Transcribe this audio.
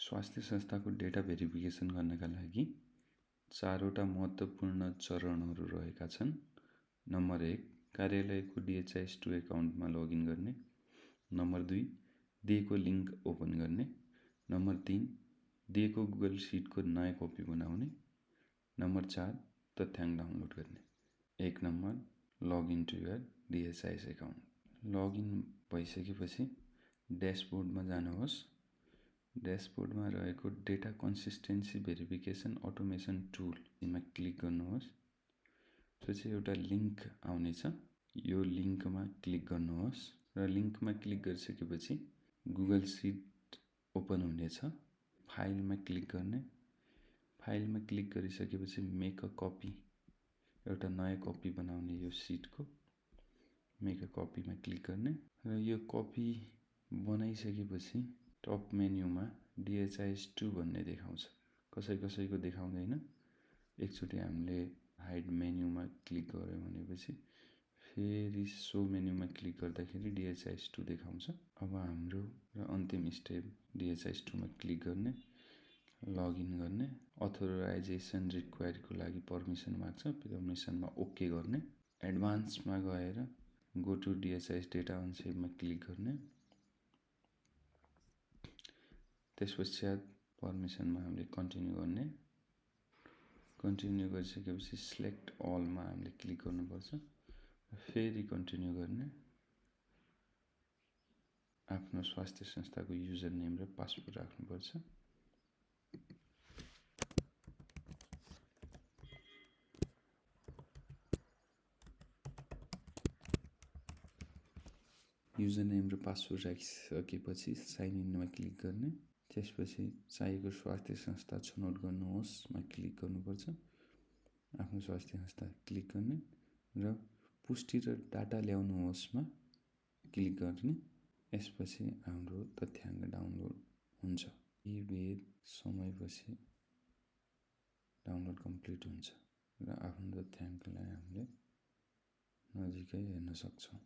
स्वास्थ्य संस्थाको data verification गर्नका लागि 4 वटा महत्त्वपूर्ण चरणहरू रहेका छन्। नम्बर 1, कार्यालयको DHIS2 एकाउन्टमा लगइन गर्ने। नम्बर 2, दिएको लिङ्क ओपन गर्ने। नम्बर 3, दिएको गुगल सिटको नयाँ कपी बनाउने। नम्बर 4, तथ्याङ्क डाउनलोड गर्ने। 1 number, login to your DHIS account. Login भइसकेपछि ड्यासबोर्डमा जानुहोस्। ड्यासबोर्डमा रहेको डेटा कन्सिस्टेन्सी भेरिफिकेसन अटोमेसन टुलमा क्लिक गर्नुहोस्। त्यसपछि एउटा लिङ्क आउनेछ, यो लिङ्कमा क्लिक गर्नुहोस् र लिङ्कमा क्लिक गरिसकेपछि गुगल सिट ओपन हुनेछ। फाइलमा क्लिक गर्ने। फाइलमा क्लिक गरिसकेपछि मेक अ कपी, एउटा नयाँ कपी बनाउने यो सिटको मेक अ कपीमा क्लिक गर्ने र यो कपी बनाइसकेपछि टप मेन्युमा DHIS2 भन्ने देखाउँछ। कसैको देखाउँदैन। एकचोटि हामीले हाइड मेन्युमा क्लिक गर्यो भनेपछि फेरि सो मेन्युमा क्लिक गर्दाखेरि DHIS2 देखाउँछ। अब हाम्रो र अन्तिम स्टेप DHIS2 मा क्लिक गर्ने, लगइन गर्ने, अथोराइजेसन रिक्वायरको लागि पर्मिसन माग्छ, पर्मिसनमा ओके गर्ने। एडभान्समा गएर go to DHIS data on सेभमा क्लिक गर्ने। त्यसपश्चात पर्मिसनमा हामीले कन्टिन्यू गर्ने। कन्टिन्यू गरिसकेपछि सिलेक्ट अलमा हामीले क्लिक गर्नुपर्छ। फेरि कन्टिन्यू गर्ने। आफ्नो स्वास्थ्य संस्थाको युजर नेम र पासवर्ड राख्नुपर्छ। युजर नेम र पासवर्ड राखिसकेपछि साइन इनमा क्लिक गर्ने। त्यसपछि चाहिएको स्वास्थ्य संस्था छनौट गर्नुहोस् मा क्लिक गर्नुपर्छ। आफ्नो स्वास्थ्य संस्था क्लिक गर्ने र पुष्टि र डाटा ल्याउनुहोस् मा क्लिक गर्ने। यसपछि हाम्रो तथ्याङ्क डाउनलोड हुन्छ। यी बेर समयपछि डाउनलोड कम्प्लिट हुन्छ र आफ्नो तथ्याङ्कलाई हामीले नजिकै हेर्न सक्छौँ।